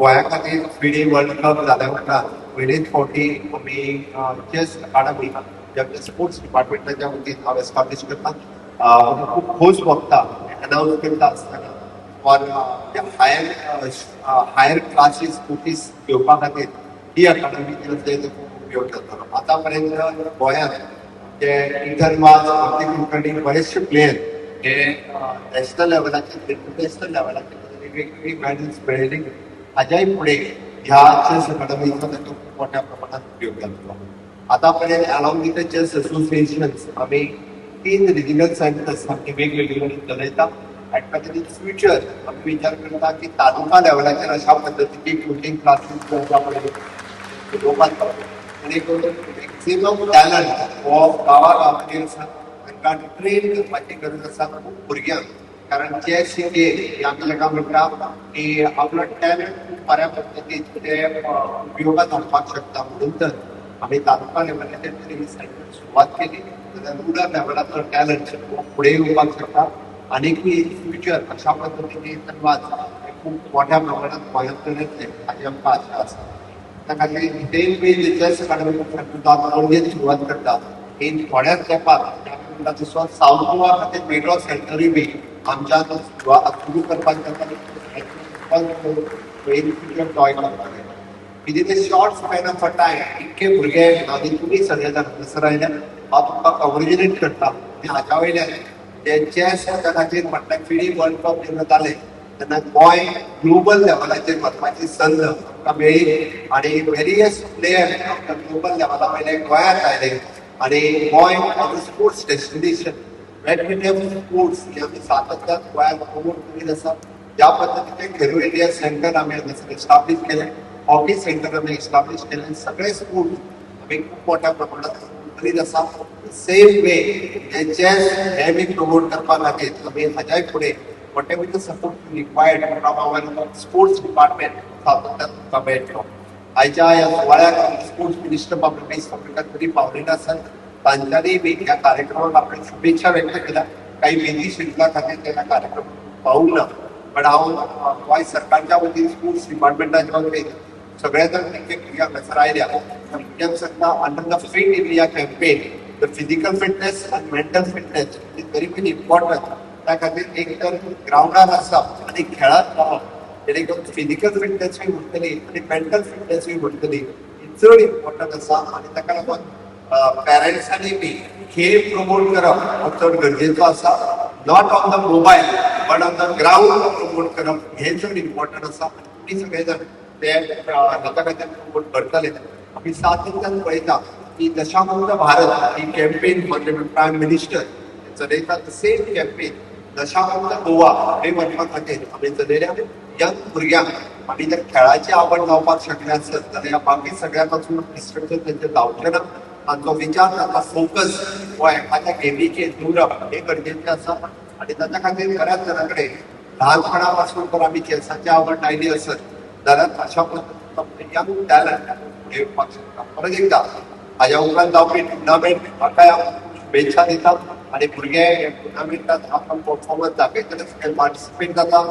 गोंया खातीर FIDE world cup जाल्या उपरांत पयलेच फावटी आमी चेस अकाडमी जे आमच्या स्पोर्ट्स डिपार्टमेंटाच्या वतीन हांव एस्टाब्लीश करता. म्हाका खूब खोस भोगता अनावन्स करता आसतना फॉर हायर क्लासीस कोर्सीस घेवपा खातीर ही अकाडमी जी आसा तेजो खूब उपयोग जातलो. आतां पर्यंत गोंयांत जे इथन वाज, भक्ती कुलकर्णी, बरेचशे प्लेयर हे नॅशनल लेवलाचेर, इंटरनॅशनल लेवलाचेर वेगवेगळी मॅडल्स मेळयली. हाज्याय फुडें ह्या चेस अकाडमीचो ताका खूब मोठ्या प्रमाणात उपयोग जातलो. आतां पर्यंत along with the chess associations आमी तीन रिजनल सेंटर्स आमचे वेगवेगळे कडेन चलयता. आनी इन फ्युचर आमी विचार करता की तालुका लेवलाचेर अशा पद्दतीची कोचिंग क्लासीस चलोवपाक, जेणेकरून मॅक्सिमम टॅलंट हो गांवा गांवांनी आसा तांकां ट्रेन करपाची गरज आसा खूब भुरग्यांक, कारण चेस ही गेम ही आमी ताका म्हणटा की आपलो टॅलंट खूब बऱ्या पद्दतीन ते उपयोगात हाडपाक शकता. म्हणून तर आमी तालुका लेवलाचेर जरी ही सेंटर सुरवात केली जाल्यार रुरल लेवलाचो टॅलंट हो फुडें येवपाक शकता. आनीकूय इन फ्युचर अशा पद्दतीने वाज हे खूब मोठ्या प्रमाणात गोंयांतल्यान येतले हाची आमकां आशा आसा. त्या खातीर सेम वे चेस अकाडमी पणजेन सुरवात करता. इन थोड्याच तेंपार आमी म्हणटा तसो सावथ गोवा खातीर वेगळो सेंटरूय बी आमच्यान सुरवात सुरू करपाक जाता. इन फ्युचर तोय करपाक जाय. Within a short span of a time इतके भुरगे आनी तुमी सगळे जाण हांगासर आयल्या, हांव तुमकां कॉंग्रेच्युलेट करता. आनी हाज्या वयल्यान जे चॅस त्या खातीर म्हटल्यार फिडे वर्ल्ड कप जेन्ना जालें तेन्ना गोंय ग्लोबल लेवलाचेर वचपाची संद आमकां मेळ्ळी आनी वेरियस प्लेयर आमकां ग्लोबल लेवला वयले गोंयांत आयले. आनी Goa as a sports destination, badminton sports हे आमी सातत्यान गोंयांत प्रमोट करीत आसा. ज्या पद्दतीचे खेलो इंडिया सेंटर आमी हांगासर एस्टाब्लीश केलें, हॉकी सेंटर आमी एस्टाब्लीश केलें, सगळे स्पोर्ट्स आमी खूब मोठ्या प्रमाणात करीत आसा. सेम वे हे चॅस हे बी प्रमोट करपा खातीर आमी हाज्याय फुडें whatever the support required from our sports department सातत्यान तुमकां मेळटलो. आयच्या ह्या सुवाळ्याक स्पोर्ट्स मिनिस्टर बाब रमेश तवडकर तरी पावलेले आसात. तांच्यांनी बी ह्या कार्यक्रमाक आपल्या शुभेच्छा व्यक्त केल्या. काही विधी शेड्युला खातीर ते ह्या कार्यक्रमाक पावूंक ना, पण हांव गोंय सरकारच्या वतीन, स्पोर्ट्स डिपार्टमेंटाच्या वतीन सगळ्या जाण तितके भुरग्यांक हांगासर आयल्या. भुरग्यांक सांगता, under the Fit India campaign, the physical fitness and mental fitness is very very important. त्या खातीर एक तर ग्रावंडार आसप आनी खेळात रावप, जेणे करून फिजिकल फिटनेसूय उरतली आनी मेंटल फिटनेसूय उरतली, ही चड इम्पॉर्टंट आसा. आनी ताका लागून पेरंट्सांनी बी खेळ प्रमोट करप हो चड गरजेचो आसा. Not on the mobile but on the ground promote करप हें चड इम्पॉर्टंट आसा. आनी सगळे जाण ते हाका खातीर प्रमोट करतले. आमी सातत्यान पळयता की नशामुक्त भारत ही कॅम्पेन माननीय प्रायम मिनिस्टर चलयतात, सेम कॅम्पेन नशामुक्त गोवा हे म्हणपा खातीर आमी चलयल्या. यंग भुरग्यांक आमी जर खेळाची आवड लावपाक शकले आसत जाल्यार बाकी सगळ्या पासून डिस्ट्रक्शन तेंचें जावचें ना. तांचो विचार, तांचो फोकस हो एखाद्या गेमीचेर दवरप हें गरजेचें आसा. आनी ताच्या खातीर बऱ्याच जाणां कडेन ल्हानपणा पासून जर आमी चेसाची आवड लायली आसत जाल्यार अशा पद्दतीन यंग टॅलंट फुडें येवपाक शकता. परत एकदा हाज्या उपरांत जावपी टुर्नामेंट म्हाकाय हांव शुभेच्छा दिता आनी भुरगे टुर्नामेंटात आपलो परफॉर्मन्स दाखयतले, सगळे पार्टिसिपेट जाता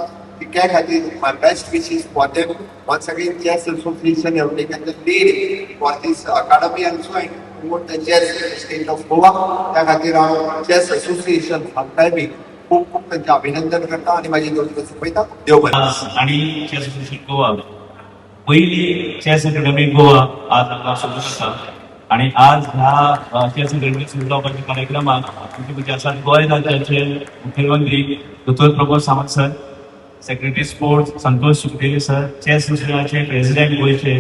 तितक्या खातीर my best wishes for them. Once again, Chess Association have taken the lead for this academy also and promote the chess in the state of Goa. त्या खातीर हांव चेस असोसिएशन हांकांय बी खूब खूब तांचें अभिनंदन करता आनी म्हाजी दोन सोंपयता. देव बरें. आणि चेस असोसिएशन गोवा, पहिली चेस अकॅडमी गोवा आज हांगा सुरू जाता. आणि आज ह्या चेस अकॅडमी सुरू जावपाच्या कार्यक्रमाक आमचे म्हणजे आसात गोंय राज्याचे मुखेलमंत्री दोतोर Pramod Sawant sir, secretary sports Santosh Sukhdev sir, chess असोसिएशनाचे प्रेसिडेंट गोंयचे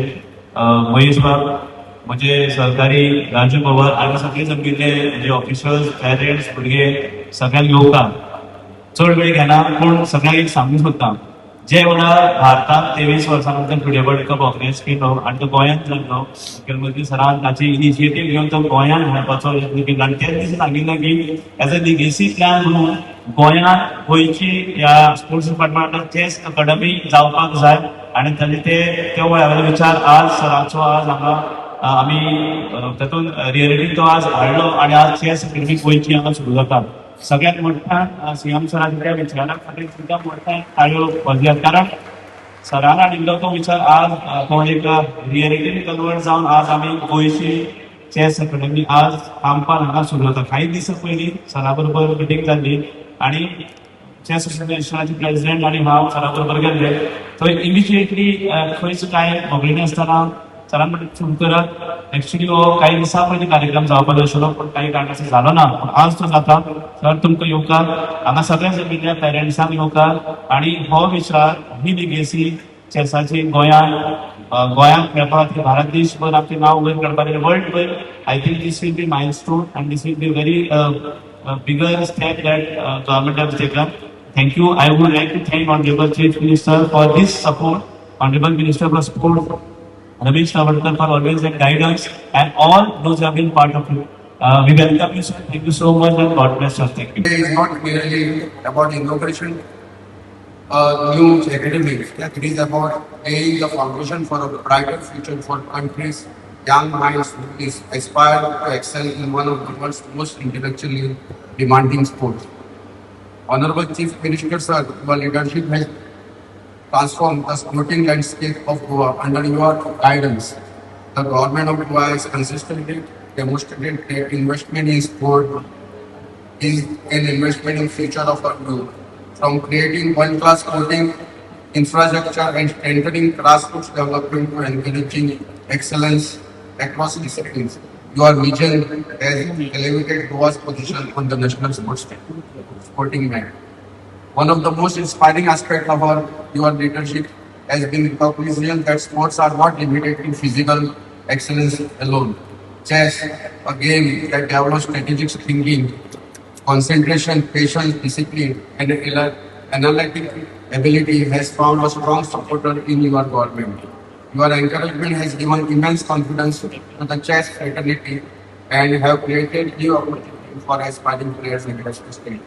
महेश बाब, म्हजे सहकारी राजू पवार आनी सगळे जमिल्ले जे ऑफिशल्स, पेरंट्स, भुरगे, सगळ्यांक येवकार. चड वेळ घेना, पूण सगळ्यांक एक सांगूंक सोदता, जे वेळार भारतान 23 वर्सां नंतर फिडे वर्ल्ड कप ऑर्गनायज केलो आनी तो गोंयांत जाल्लो, मुखेलमंत्री सरान ताची इनिशिएटीव घेवन तो गोंयांत हाडपाचो यत्न केलो. आनी त्याच दिसा सांगिल्लें की एज अ लिगेसी प्लॅन म्हणून गोंयांत गोंयची ह्या स्पोर्ट्स डिपार्टमेंटान चेस अकाडमी जावपाक जाय. आनी ताजे ते त्या वेळावयलो विचार आज सराचो आज हांगा आमी तातूंत रियलिटी तो आज हाडलो आनी आज चेस अकॅडमी गोंयची हांगा सुरू जाता. सगळ्यात मोठ्यान सीएम सरांच्या त्या विचारा खातीर सुद्दां मोठ्यान टाळयो वाजल्यात, कारण सरान हाडिल्लो तो विचार आज तो एक रियलिटीन कन्वर्ट जावन आज आमी गोंयची चॅस अकॅडमी आज कामपान हांगा सुरू जाता. काही दिसां पयलीं सरा बरोबर मिटींग जाल्ली आनी चॅस असोसिएशनाचे प्रेसिडेंट आनी हांव सरा बरोबर गेल्ले. थंय इमिजिएटली खंयच कांय नासतना सरान म्हणलें सुरू करात. एक्चुअली हो काही दिसां पयलीं कार्यक्रम जावपाचो आशिल्लो, पूण काही कारणान जालो ना, पूण आज तो जाता. सर, तुमकां येवकार. हांगा सगळ्या जमिल्ल्या पेरंट्सांक येवकार. आनी हो विचार, ही लिगेसी चॅसाची गोंयांत गोंयांत खेळपा खातीर भारत देशभर आमचें नांव वयर काडपा खातीर world भर, I think this will be milestone and this will be very bigger step that government has taken. Thank you. I would like to thank Honorable Chief Minister for this support, Honorable Minister for Sport, Ramesh Tawadkar, for always that guidance, and all those who have been part of it. We welcome you, sir. Thank you so much and God bless you. Thank you. It is not merely about inauguration a new academy. It is about laying the foundation for a brighter future for country's young minds who is aspire to excel in one of the world's most intellectually demanding sports. Honorable Chief Minister sir, your leadership has transformed the sporting landscape of Goa. Under your guidance, the government of Goa has consistently demonstrated that investment in sport is an investment in future of our youth. From creating world-class sporting infrastructure and strengthening grassroots development to encouraging excellence across disciplines, your vision has elevated Goa's position on the national sporting map. One of the most inspiring aspects of your leadership has been recognition that sports are not limited to physical excellence alone. Chess, a game that develops strategic thinking, concentration, patience, discipline, and analytic ability, has found a strong supporter in your government. Your encouragement has given immense confidence to the chess fraternity and have created new opportunities for aspiring players across the state.